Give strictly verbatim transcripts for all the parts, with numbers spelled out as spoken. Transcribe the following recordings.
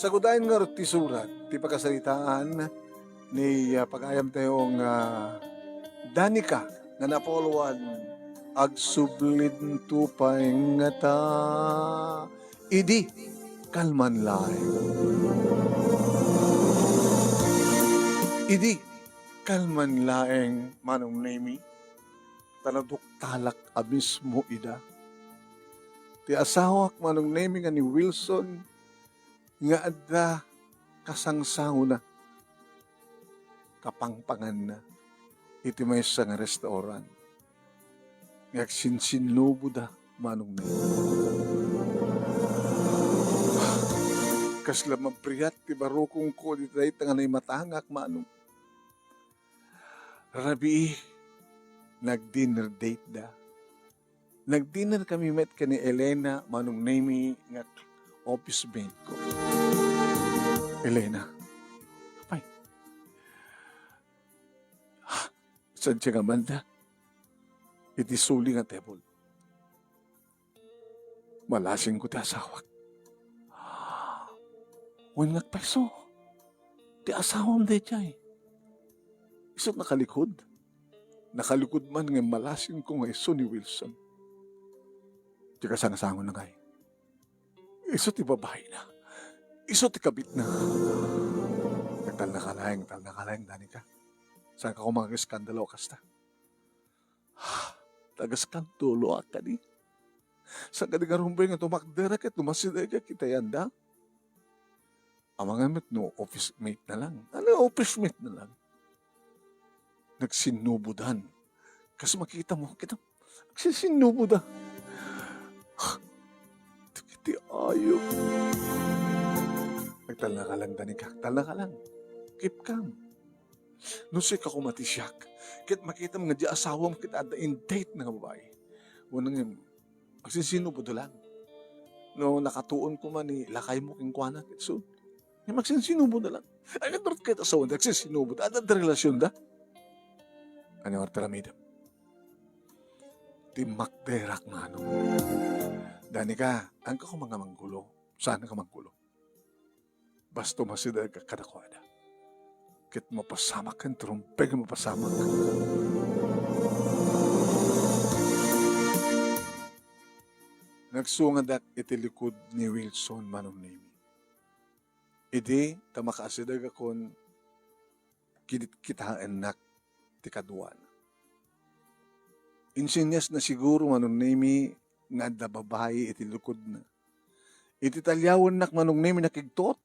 Sagudayen ngarud ti surat ti pakasaritaan ni, ah, pagayam tayo nga Danica nga napuluan, agsublidto pay ngata. Idi kalman laeng. Idi kalman laeng, Manong Nemi, ta naduktalak a mismo ida. Ti asawak, Manong Nemi, nga ni Wilson, nga adda kasangsangona, kapangpanganna iti maysa nga restaurant nga agsinsinnuboda, Manong Nemi. Kasla mabriat ti barukongko dita nga naimatangak, Manong. Rabii, nag-dinner date da. Nag-dinner kami met ken ni Elena, Manong Nemi, nga office mate ko. Elena. Apay. Saan siya nga manda? Iti suli nga table. Malasingko ti asawak. Wen nga agpayso, ti asawam daydiay. Isu nakalikod. Nakalikod man nga malasingko nga isu ni Wilson. Ti kasangsangon na ngay. Isu ti babaina. Isu ti kabitna. Nagtalna ka laeng, nagtalna ka laeng, Danica. Saan ka koma nga eskandalo kasta? Tagaskantulo a kadi. Saan kadi nga rumbeng nga tumakder ket tumasideg ket itayanda? Amangan met no office mate na lang. Ano, office mate na lang? Nagsinnubodan. Kas makita mo, kita, nagsisinnuboda. Ti ayo. Nagtalna ka lang, Danica. Talna ka lang. Keep calm. No sika koma ti siak, ket makitam nga di asawam ket adda in date na nga babai. Wen nga, agsinsinubo da lang. No nakatuon koma ni lakaymo kenkuana, ket so, nga magsinsinubo da lang. Ay, ket ket asawan da, agsinsinubo da. Adda, adda relasyon da. Ano nga aramidem? Timmakderak, Manong. Danica, saan ka koma nga manggulo? Saan ka manggulo? Basta umasideg kadakuada. Ket mapasamak ken ti rumbeng nga mapasamak. Nagsungadak iti likod ni Wilson, Manong Nemi. Idi ta makaasidegakon, kitkitaennak ti kaduana. Insinyasna siguro, Manong Nemi, nga adda babai iti likodna. Iti taliawennak, Manong Nemi, nakigtot.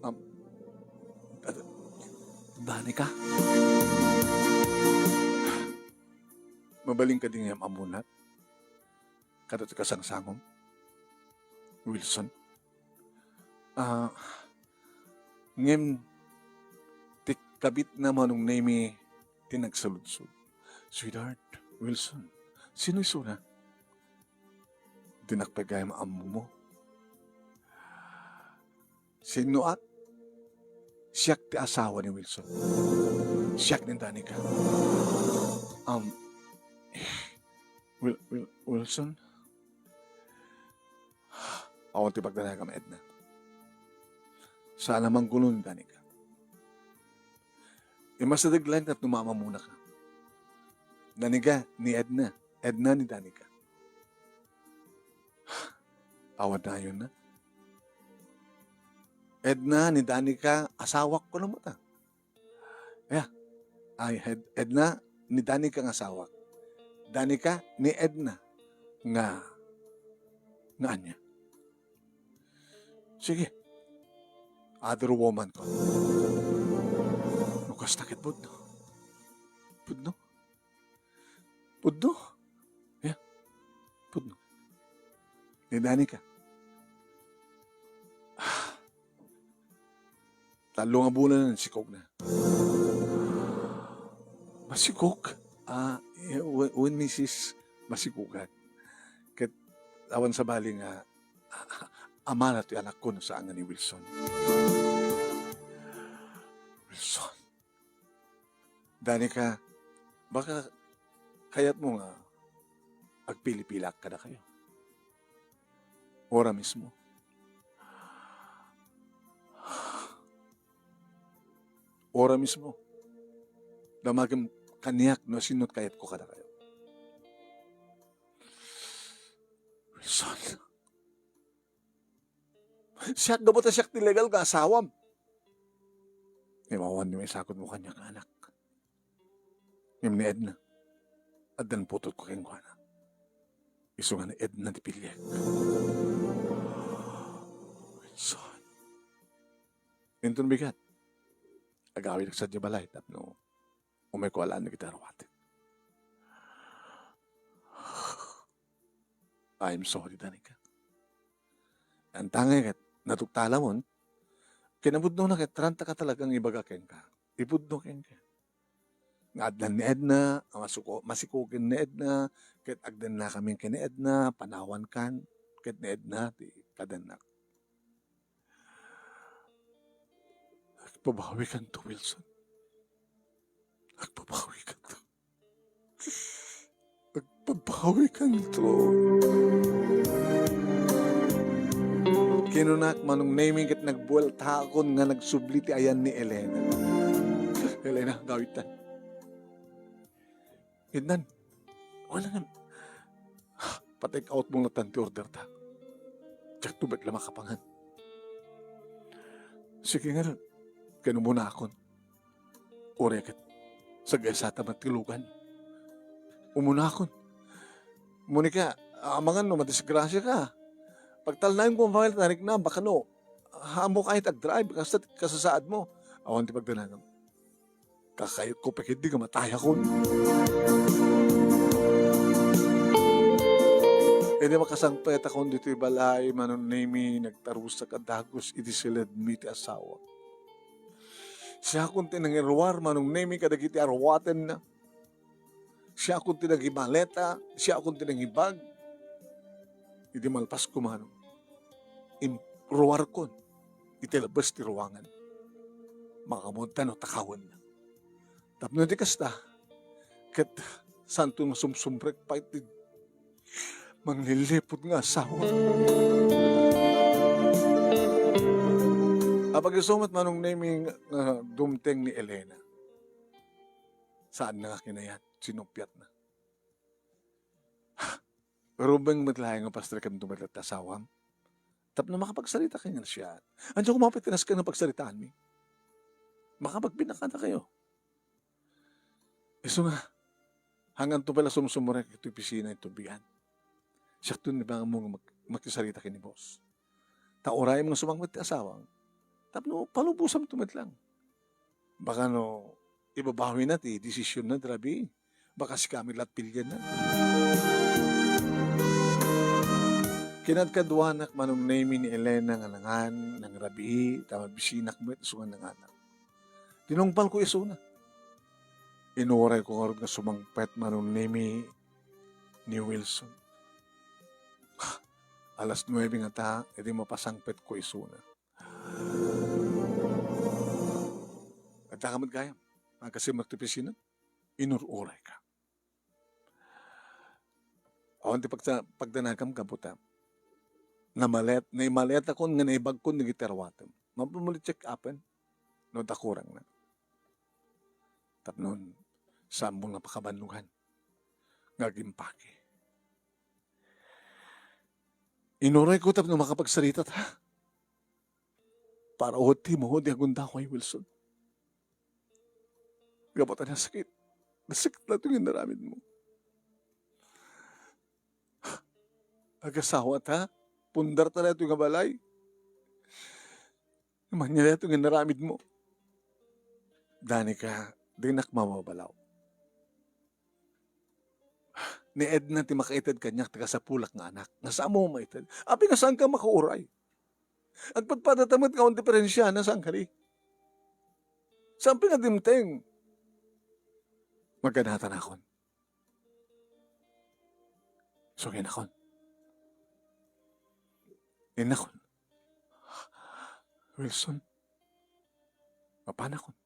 Am-, Danica? Mabalin kadi nga am-ammonak? Kada ti kasangsangom? Wilson? Ah, ngem ti kabitna, Manong Nemi, ti nagsaludsod. Sweetheart, Wilson, sino isuna? Dinak pay gayam ammomo. Sinnoak? Siak ti asawa ni Wilson. Siak ni Danica. Um, Wil-, Wil-, Wilson? Awan ti pagdanagam, Edna. Saan a manggulo ni Danica. Imasideg laeng tapno maammonak. Danica ni Edna. Edna ni Danica. Awan nayon na. Edna ni Danica, asawak ko naman, ah. Ya. Ay, Ed-, Edna ni Danica nga asawak. Danica ni Edna nga, nga ania. Sige. Other woman ko. No kasta ket pudno. Pudno? Pudno? Ya. Pudno. Ni Danica. Tallo nga bulan, nasikog na. Masikog? Ah, eh, when, when misis masikugan. Ket awan sabali nga, ah, ama na ti anakko no saan nga ni Wilson. Wilson. Danica, baka kayatmo nga agpilipilak kadakayo. Ora mismo. Ora mismo, damagem kaniak no sinot kayatko kadakayo. Wilson, siak gapu ta siak ti legal nga asawam. Ngem awan ni maisagutmo kaniak nga anak. Ngem ni Edna, addan putotko kenkuana. Isu nga ni Edna ti piliek. Wilson. Inton bigat, agawidek sadiay balay tapno umayko a laeng dagiti aruatek. I'm sorry, Danica. Anta ngay ket natugtalamon, kinapudnona ket ranta ka talagang ibaga kenka. Ipudno kenka. Nga addan ni Edna, a masuko-, masikogen ni Edna, ket agdennakamin ken ni Edna, panawankan, ket ni Edna ti kadennak. Agbabawikanto, Wilson. Agbabawikanto. Agbabawikanto. Kinunak, Manong Nemy, ket nagbueltaakon nga nagsubli ti ayan ni Elena. Elena, gawidtan. Innan. Wala nga. Pa-take out mo latta ti order ta. Diakto met la makapangan. Sige ngarud, ken umunakon. Uray ket, sagaysa ta met ti lugan. Umunakon. Monica, amangan no madisgrasya ka. Pagtalnaem ko ang file, tarik na, baka no, haanmo kayat agdrive, kasta ti kasasaad mo. Awan ti pagdanagam. Kakayatko pay ketdi nga matayakon. Idi makasangpetakon ditoy balay, Manong Nemy, nagtarusak a dagus iti siledmi ti asawa. Siakon ti nangiruar, Manong Nemy, kadagiti aruatenna. Siakon ti nangimaleta, siakon ti nangibag. Idi malpasko, Manong, imruarkon iti labes ti ruangan. Makaammoda no takawenna. Tapno di kasta, ket saanto nga sumsumrek pay ti mangliliput nga asawa. Apag isu met, Manong Nemy, nga dumteng ni Elena. Saanna nga kinayat, sinuppiatna. Rumeng met laeng nga pastrikemto met latta asawam. Tapno makapagsarita kaniak siak. Ania koma pay ti nasken nga pagsaritaanmi? Makapagpinakada kayo. Isu nga, hanganto pay la sumsumrek iti opisina iti biag. Siakto ni bangmo nga mag-, makisarita ken ni boss. Ta urayem nga sumangpet ti asawam, tapno palubosamto met lang. Baka no, ibabawina ti desisionna ti rabii. Baka sika met la ti pilienna. Kinadkaduanak, Manong Nemy, ni Elena nga nangan, nangrabii, ta mabisinak met isu nga nanganak. Tinungpalko isuna. Inurayko ngarud nga sumangpet, Manong Nemy, ni Wilson. Alas nuebe ngata, idi mapasangpetko isuna. Adda ka met gayam, agkasimrek ti opisina, inur-urayka. Awan ti pagsa-, pagdanagam, gapu ta namalet-, naimaletakon nga naibagkon dagiti aruatem. Mapamuli check-upen no adda kurangna. Tapno saanmo nga pakabannogan nga agimpake. Inurayko tapno makapagsarita ta. Para uti mo, di agundaway, Wilson. Gapu ta nasakit. Nasakit daytoy nga inaramid mo. Agasawa ta, pundar ta daytoy nga balay. Ania daytoy nga inaramid mo? Danica, dinak mababalaw. Ni Edna ti makaited kaniak ti kasapulak nga anak. Nga saanmo maited. Apay nga saanka makauray? Agpadpadata met nga awan diferensiana, saan kadi? Saan pay nga dimteng? Maganatanakon. So, innakon. Innakon. Wilson, mapanakon.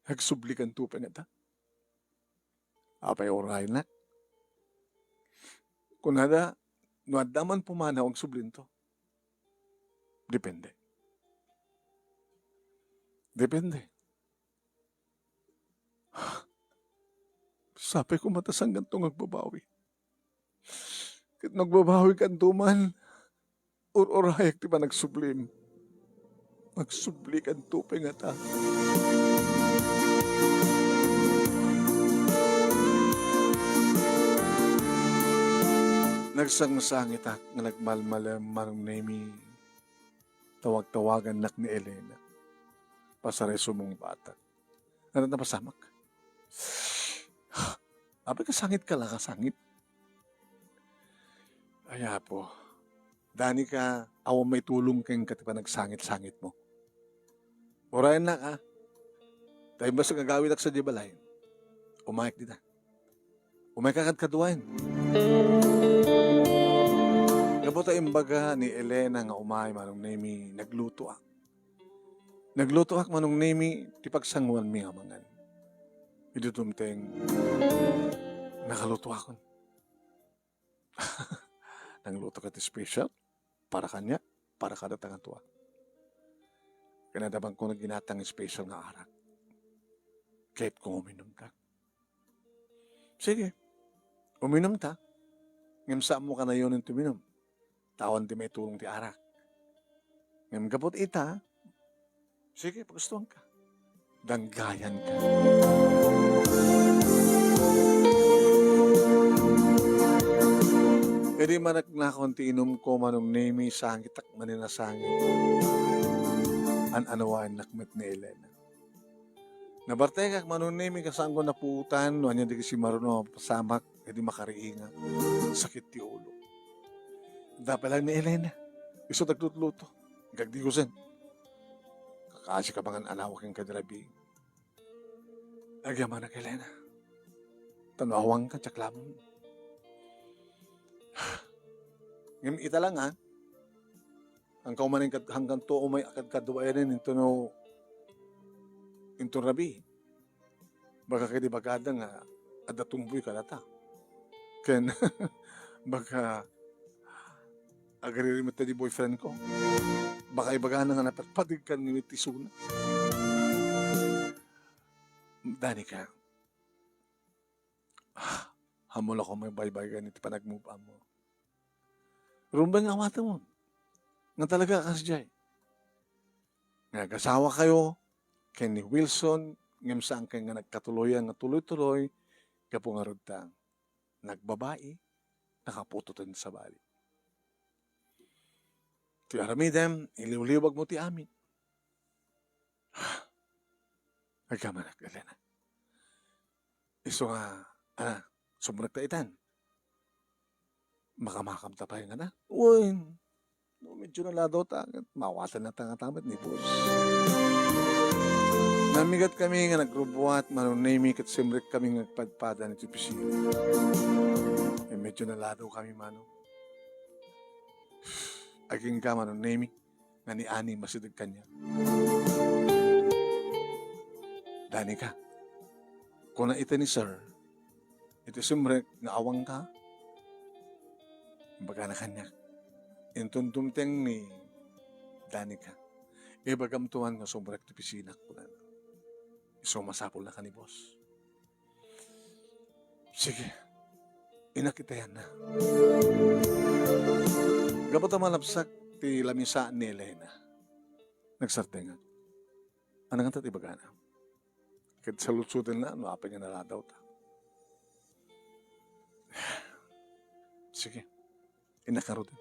Agsublikanto pay ngata. Apay uraynak? Kunada, No adda man pumanaw, agsublinto. Depende. Depende. Sapay koma ta sangganto nga agbabawi. Ket no agbabawikanto man, ur-urayak ti panagsublim. Agsublikanto pay ngata. Nagsangsangitak nga nagmalmalem, Manong Nemi. Tawag-tawagannak ni Elena. Pasarisumo nga batak. Ngata napasamak. Apay, kasangit ka la, kasangit. Ay, Apo. Danika, awan maitulong kenka ti panagsangit-sangitmo. Urayennak, a. Ta imbes nga agawidak sadiay balay, umayak dita. Umayka kadkaduaen. Gapu ta imbaga ni Elena nga umay, Manong Nemi, naglutoak. Naglutoak, Manong Nemi, ti pagsanguanmi nga mangan. Idi dumteng, nakalutoakon. Nangluto ka ti special para kaniak, para kadata nga dua. Ken adda bangko nga ginatang special nga arak. Ket kung uminumtak. Sige, uminumta. Ngem saanmo kanayonen ti uminum. Ta awan ti maitulong ti arak. Ngem gapu ita, sige, pagustuanka. Danggayanka. Idi manaknakon ti inumko, Manong Nemi, sangitak manen a sangit. An-anuaennak met ni Elena. Nabartekak, Manong Nemi, nga saanko napuotan no ania dagiti simaruno a mapasamak idi makariingak. Sakit ti ulo. Adda pay laeng ni Elena. Isu ti aglutluto. Agdigusen. Kakasi ka mangan-anawa kenka idi rabii. Agyamanak, Elena. Ta no awanka, diak laeng. Ngem ita la nga, hangka umanen kad-, hangkanto umay kadkaduaenen intono, inton rabii. Baka ket ibagada nga adda tumboy kadata. Ken baka agaririmet ti boyfriend ko. Baka ibagana nga napatpategkan ngem ti isuna. Danika. Ah, ammok la koma baybay ken ti panagmubam mo. Rumbeng nga awatem nga talaga a kasdiay. Nga agasawakayo ken ni Wilson, ngem saankayo nga nagkatuloyan nga tuloy-tuloy, gapu ngarud ta nagbabai, nakaputoten sabali. Ti aramidem, iliwliwagmo ti amin. Agyamanak, Elena. Isu nga, ana, sumrekta itan. Makamakamta pay ngata. Wen, no medyo naladaw ta, mawatanna ta ngata met ni boss. Namigatkami nga nagrubbuat, Manong Nemi, ket simrekkami nga agpadpada iti opisina. Eh, medyo naladaw kami, Manong. Agingga, Manong Nemi, nga ni Ani masideg kaniak. Danika, kuna ita ni Sir, iti simrek nga awanka, imbagana kaniak, inton dumteng ni Danica, ibagamto man nga sumrek ti opisinak, kunana. Isu masapulna ken ni boss. Sige. Inakitayanna. Gapu ta malabsak ti lamisa ni Elena. Nagsardengak. Ania ngata ti ibagana? Ket saludsodenna no apay nga naladawta. Sige. Innak ngaruden.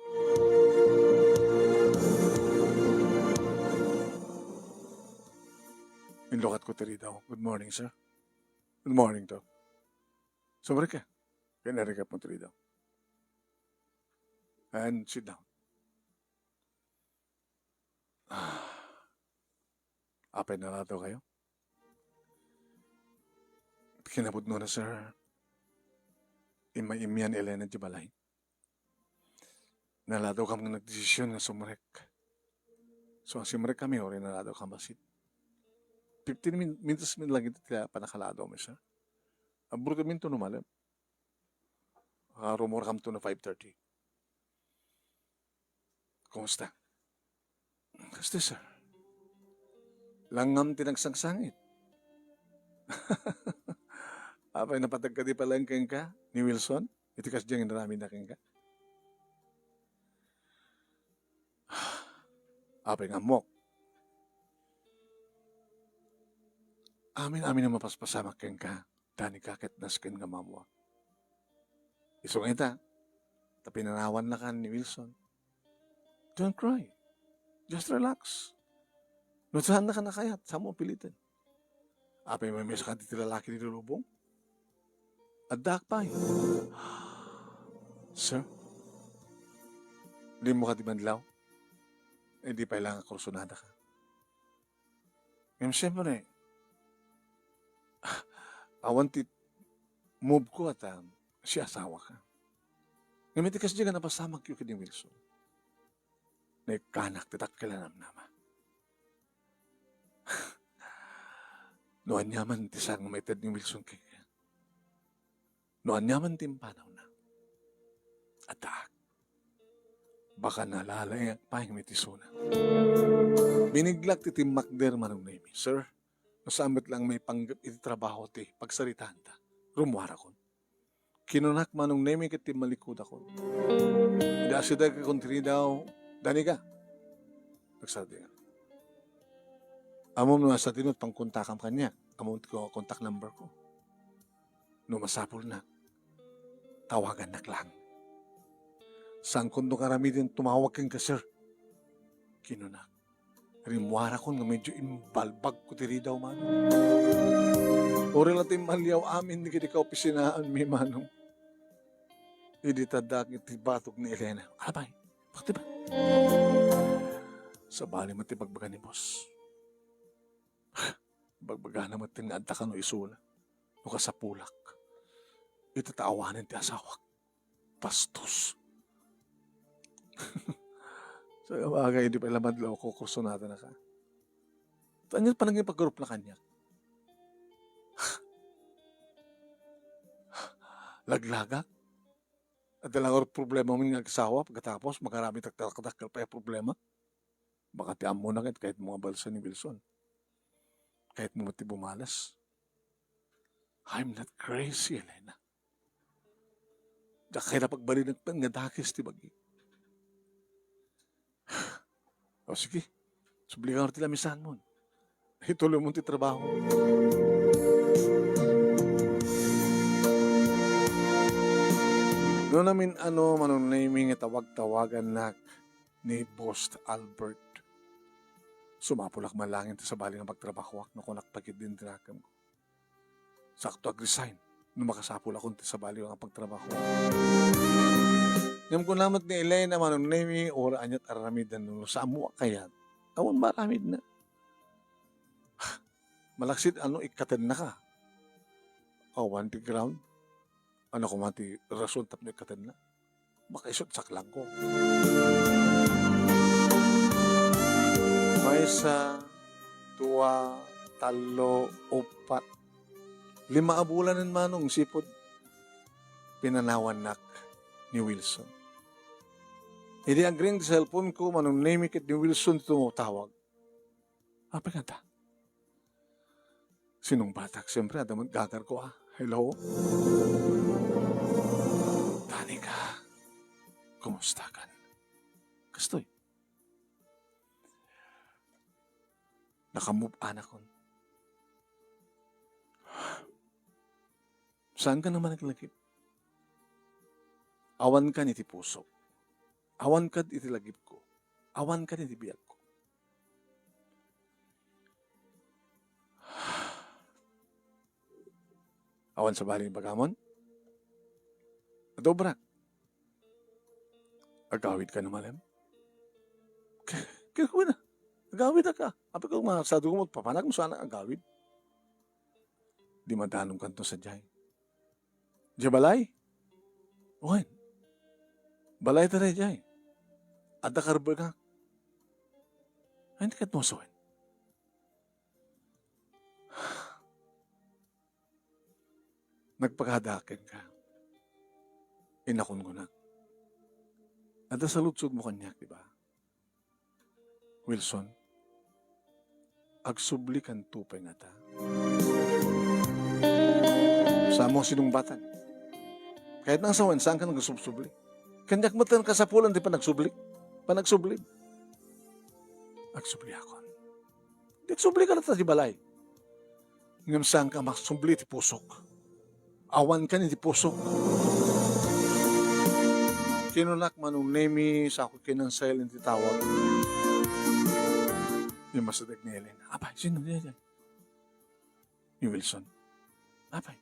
Inlukatko ti ridaw. Good morning, sir. Good morning, Doc. Sumrek ka. Ken irikapmo ti ridaw. And sit down. Ah. Apay, naladawkayo? Kinapudnona, sir, immay-immian ni Elena idiay balay. Naladawkami nga nagdesisyon nga sumrek. So, simrekkami, uray naladawkami bassit. Fifteen min-, minutes met lang iti panakaladawmi, sir. Aburutmi inton umalem. Ah, rumuarkamto no five thirty. Kumusta? Kastoy, sir. Langngam ti nagsangsangit. Apay, napateg kadi pay laeng kenka ni Wilson? Iti kasdiay nga inaramidna kenka? Apay nga ammok. Amin-amin a mapaspasamak kenka, Danica, ket nasken nga maammoak. Isu nga ita, ta pinanawannakan ni Wilson. Don't cry. Just relax. No saannaka nakayat, saanmo piliten. Apay, maymaysa kadi ti lalaki ni lubong? Addaak pay. Sir, dimo kadi madlaw? Eh, di pay la nga kursunadaka. Ngem siyempre, awan ti move ko a ta siasawaka. Ngem iti kasdiay nga napasamakyo ken ni Wilson, naikkanak ti dakkel a namnama. No aniaman ti saan nga maited ni Wilson kenka, no aniaman ti impanawna, addaak. Baka nalalaingak pay iti isuna. Biniglak ti timmakder, Manong Nemy. Sir, no saan met laeng maipanggep iti trabaho ti pagsaritaanta, rummuarakon. Kinunak, Manong Nemy, ket timmalikudakon. Idi asidegakon ti ridaw, Danica, nagsardengak. Ammom no sadino ti pangkontakam kaniak. Ammom ti ko-, contact number ko. No masapulnak, tawagannak lang. Saanko nga aramiden tumawag kenka, sir, kinunak. Rimmuarakon nga medyo imbalbagko ti ridaw, Manong. Uray la ti maliaw amin dagiti kaopisinaanmi, Manong. Idi taddak iti batog ni Elena. Apay, bakit ba? Sabali met ti bagbaga ni boss. Bagbagana met nga adda kano isuna. No kasapulak, ita ta awanen ti asawak. Bastos. Sa bagay, di pay la madlaw ko kursunada na ka. Ania ti panangipagurupna kaniak? Laglagak? Adda lang problema mo nga agsawa, pagkatapos, makaramid dakdakkel pay a problema? Baka ti ammona ket kayatmo nga balsen ni Wilson. Kayatmo met ti bumalas. I'm not crazy, Elena. Diak kayat a pagbalinek pay nga dakes ti bagi. O sige, subli ka ti lamisanmon. Ituloymon ti trabaho. No namin-ano, Manong Nemy, nga tawag-tawagannak ni Boss Albert. Sumapulak man laeng ti sabali nga pagtrabahoak no kunak pay ketdin ti nakemko. Sakto ag-resign no makasapulakon ti sabali nga pagtrabaho. Ngem kuna met ni Elena, Manong Nemy, uray aniat aramiden no saanmo a kayat, awan maaramidna. Malaksid, ano, ikkatennaka? Awan ti ground. Ano koma ti rason tapno ikkatenna? Makaisut saklangko. Maysa, dua, tallo, uppat, lima a bulanen, Manong, sipud pinanawannak ni Wilson. Idi agring ti cellphone ko, Manong Nemy, ket ni Wilson ti tumatawag. Apay kanta? Sinungbatak, siyempre, adda met gagar ko, ah. Hello? Danica, kumusta kan? Kastoy. Nakamove on akon. Saan ka naman naglagip? Awan kan iti puso. Awan kad iti lagipko. Awan kad iti biagko. Awan sabali ibagamon? Adobrak. Agawid ka no malem? K-, kaya ko na. Agawid ka. Apay ko masado mo, papanak mo sana agawid. Di madanong kanto sa jay. Diay balay? Wen. Balay ta daydiay. Adda karbengak. Ay, hindi ka tumusuin. Nagpakadaken ka. Inakon ko na. Adda saludsod mo kaniak, di ba? Wilson, agsublikanto pay ngata. Saan mo sinungbatan? Kayatna nga sawen, saanka nga agsubsubli. Kaniak met ti kasapulan ti panagsubli. Panagsubli. Agsubliakon. Di agsublika latta ti balay. Ngem saanka magsubli ti pusok. Awankan iti pusok. Kinunak, Manong Nemi, sa ako kinansayal iti tawag. Immasideg ni Helen. Apay, sino? Ni Wilson. Apay.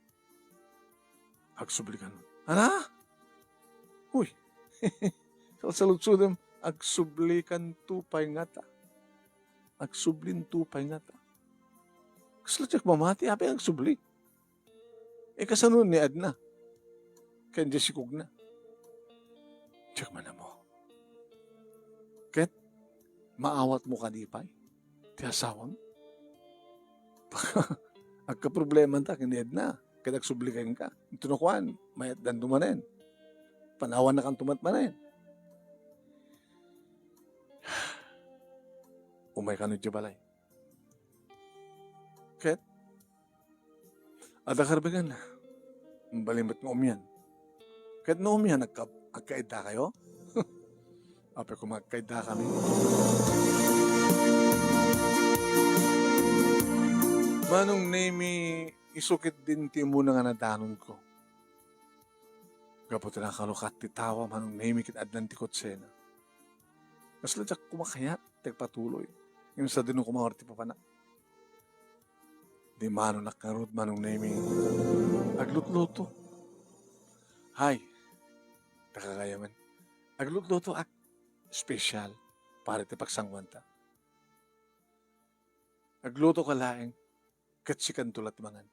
Agsublikan. Ana? Uy. Salsaludsodem, agsublikanto pay ngata. Agsublinto pay ngata. Kasla diak mamati, apay agsubli? E, kasano ni Edna ken diay sikogna? Diak man ammo. Ket maawatmo kadi pay ti asawam? Agkaproblemanta ken ni Edna, ket agsubli kenka. Intono kuan, mayatdanto manen. Panawannakanto met manen. Umay kano idiay balay. Ket adda karbigan, bali met nga umian. Ket no umian, agka-, agkaiddakayo? Apay koma agkaiddakami? Manong Nemi, isu ketdin ti umuna nga nadanonko. Gapu ta nakalukat ti tawa, Manong Nemi, ket addan ti kotsena. Kasla diak koma kayat ti agpatuloy. Ngem sadino koma ti papanak. Dimmanonak ngarud, Manong Nemi. Aglutluto. Hay, ta kagayamen. Aglutlutoak special para iti pagsanguanta. Aglutoka laeng, ket sikanto la ti mangan.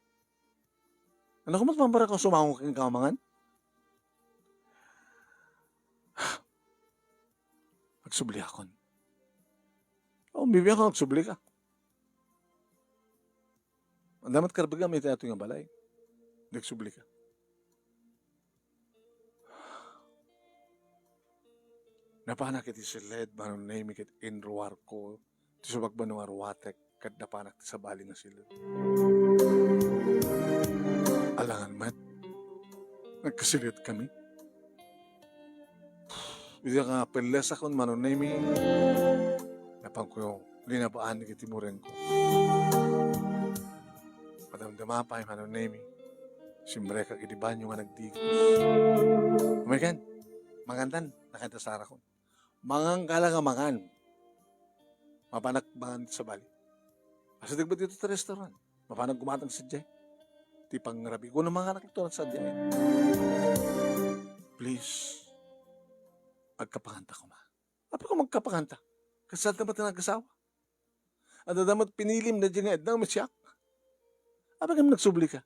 Ania koma ti pamparako, sumango kenka a mangan? Agsubliakon. O, bibiangko, agsublika. Adda met karbigam iti atoy nga balay. Di agsublika. Napanak iti siled, Manong Nemi, ket inruarko ti subagbano nga ruatek ket napanak ti sabali nga siled. Alangan met, nagkasiled kami. Iti nga pellesakon, Manong Nemi, napanko linabaan iti murengko. Madamdama pay, Manong Nemi, simrekak iti banyo nga nagdigos. Umaykan, mangantan, nakanta sarakon. Manganka la nga mangan. Mapanak mangan iti sabali. Asideg met ditoy ti restaurant. Mapanak gumatang sadiay. Ti pangrabiek. Kuna manganak ito sadiay. Please. Agkapanganta koma. Apay koma agkapanganta? Kasaanta met nga nagasawa. Adda met pinilim daydiay nga Edna, met siak. Apay ngem nagsublika?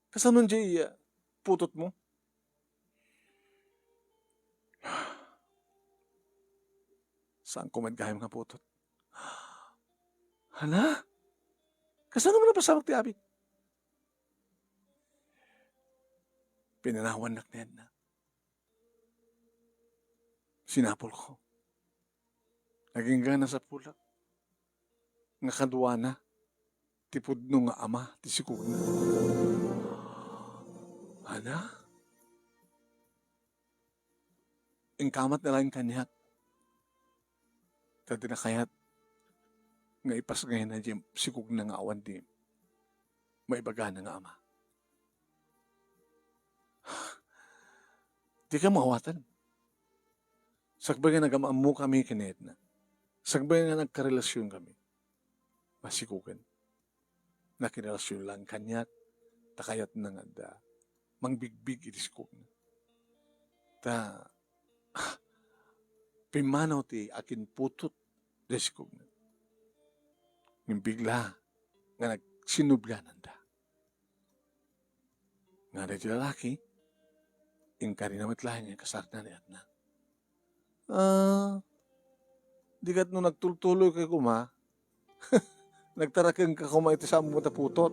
Kasano diay, ah, putotmo? Saan koma met gayam nga putot? Hala? Kasano man napasamak ti abit? Pinanawannak ni Edna. Sinapulko. Agingga nasapulak nga kaduana ti pudno nga ama ti sikogna. Ania? Inkamatna laeng kaniak. Ta dina kayat nga ipasngayna diay sikogna nga awan ti maibagana nga ama. Dika maawatan. Sakbay nga nagam-ammokami ken ni Edna. Sakbay nga nagkarelasionkami. Masikogen. Nakirelasyon laeng kaniak, ta kayatna nga adda mangbigbig iti sikogna. Ta, pimmanaw ti akinputot daydiay sikogna. Ngem bigla nga nagsinubliananda. Nga daytoy lalaki, inkarina met laeng nga ikasarna ni Edna. Ah, di ket no nagtultuloyka koma, nagtarakenka koma iti saanmo ta putot.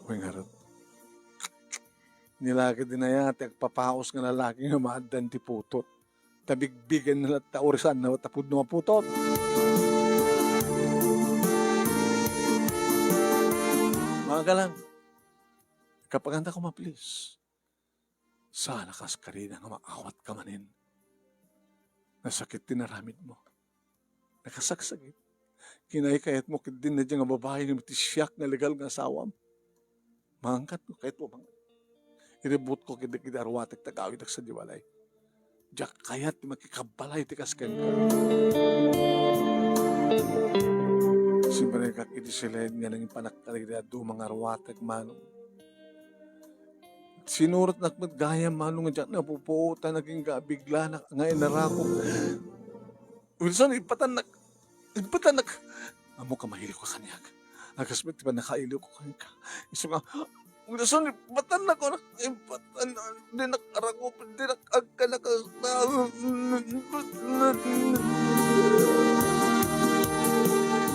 Wen ngarud. Ni la ket dina aya ti agpapaus nga lalaki nga maaddan ti putot. Ta bigbigen na latta, uri saan na ta pudno a putot. Mga galang, kapaganda ko, ma-please. Saan a kas karina nga maawat ka manen. Nasakit ti naramid mo. Nakasagsagit. Kinaykayat mo ketdin daydiay nga babai nga iti siak nga legal nga asawam. Maangkat ko, kayat mo mangan. Iribut ko ketdi, ketdi aruatek ta agawid sadi balay. Diak kayat ti makikabbalay ti kas kenka. Simrekak iti siled nga nangipanak kadagiti dadduma nga aruatek, manong. Sinuratnak met gayam, manong, nga diak napupuotan, agingga a bigla nga inarakok. Wilson, ipatannak. Ipatannak. Ammok a mailiwka kaniak. Agasem ti pannakailiwko kenka. Isu nga, Wilson, ipatannak, anak. Ipatan-, dinak arakop, dinak agkanak.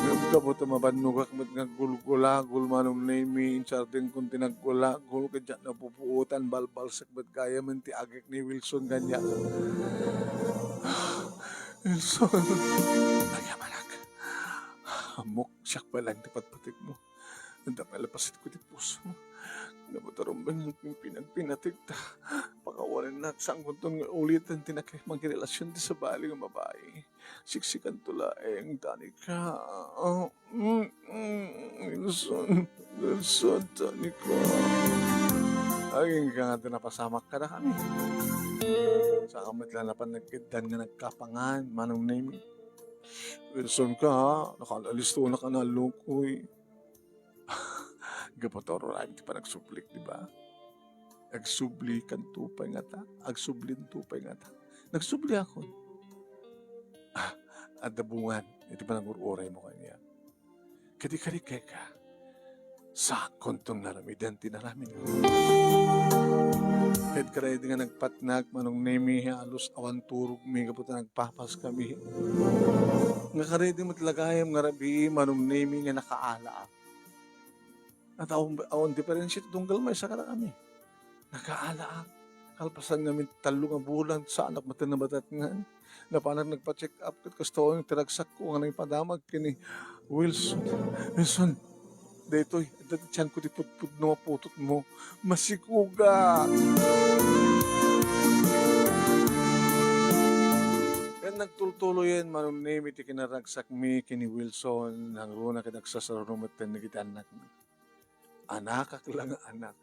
Ngem gapu ta mabannogak met nga aggulgulagul, Manong Nemy, insardengkon ti naggulagul, ket diak napupuotan, balbalsek met gayamen ti agek ni Wilson kaniak. Wilson, agyamanak. Ammok, siak pay laeng ti patpatikmo. Adda pay lapasikko ti pusom. Gapu ta rumbeng ti pinagpinatigta. Pakawanennak, saankonton nga uliten ti naki-, mangirelasion ti sabali nga babai. Siksikanto laeng, Danica. Ah, mm, mm, Wilson, Wilson, Danica. Agingga nga ti napasamak kadakami. Saka met la napan nagkiddan nga nagkapangan, Manong Nemy. Wilson ka, ha? Nakaalisto na ka na, lukoy. Gapu ta uray ti panagsublik, di ba? Agsubli kanto pay ngata, agsublinto pay ngata. Nagsubli akon. Ah, adda bungan iti panagur-uray mo kaniak. Kadi-kadi keka, saankonton nga aramiden ti inaramid ko. Ket kadaydi nga nagpatnak, Manong Nemy, halos awan turogmi gapu ta nagpapaskami. Nga kadaydi met la gayam nga rabii, Manong Nemy, nga nakaalaak. At awan, awan diferensya ti tunggal maysa kadakami. Nakaalaak. Kalpasan ngamin tallo nga bulan, saanak met nabatatngan. Napanak nagpa-check up ket kastoy ti ragsakko nga nangipadamag ken ni Wilson. Wilson, daytoy, adda ti tianko ti pudpudno a putotmo. Masikogak. Ket nagtultuloyen, Manong Nemy, ti kinaragsakmi ken ni Wilson, nangruna ket agsasaruno metten dagiti annakmi. Anakak la nga anak.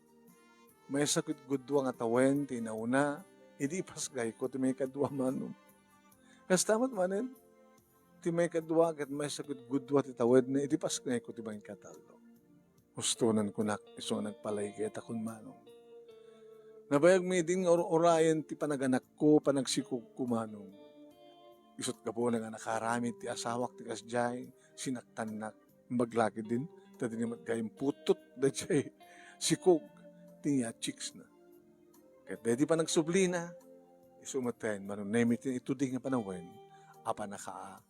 Maysa ket gudua nga tawen ti inauna, idi ipasgayko ti maikadua, Manong. Kasta met manen, ti maikadua ket maysa ket gudua ti tawenna, idi ipasgayko ti maikatallo. Husto nan kunak, isu nga nagpalaigaytakon, Manong. Nabayagmi idin nga ur-urayen ti panaganakko, panagsikogko, Manong. Isut' gapuna nga nakaramid ti asawak ti kasdiay, sinaktannak. Imbag la ketdin, ta dina met gayam putot daydiay sikog ti niya chicksna. Ket daydi panagsublina, isu metten, Manong Nemy, ti itudi nga panawen a panaka-,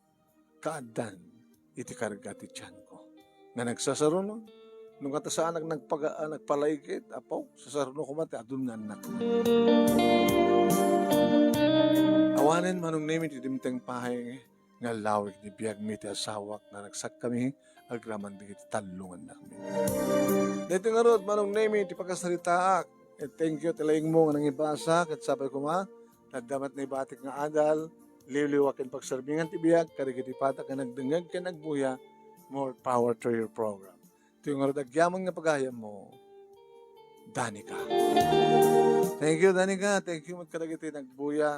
kaaddan iti karga ti tianko. Nga nagsasaruno, no kata saanak nagpaga-, nagpalaigayt, apo, sasaruno koma ti adun nga annak. Awanen, Manong Nemy, ti dimteng pay nga lawig ni biagmi ti asawak, naragsakkami agraman dagiti tallo nga annakmi. Daytoy ngarud, Manong Nemy, ti pakasaritaak. Eh, thank you ti laingmo nga nangibasa, ket sapay koma, ta adda met naibatik nga adal, liwliwa ken pagserbingan ti biag, kadagiti pata nga nagdengngeg ken agbuya, more power to your program. Ti ngarud agyaman nga pagayammo, Danica. Thank you, Danica. Thank you met kadagiti nagbuya.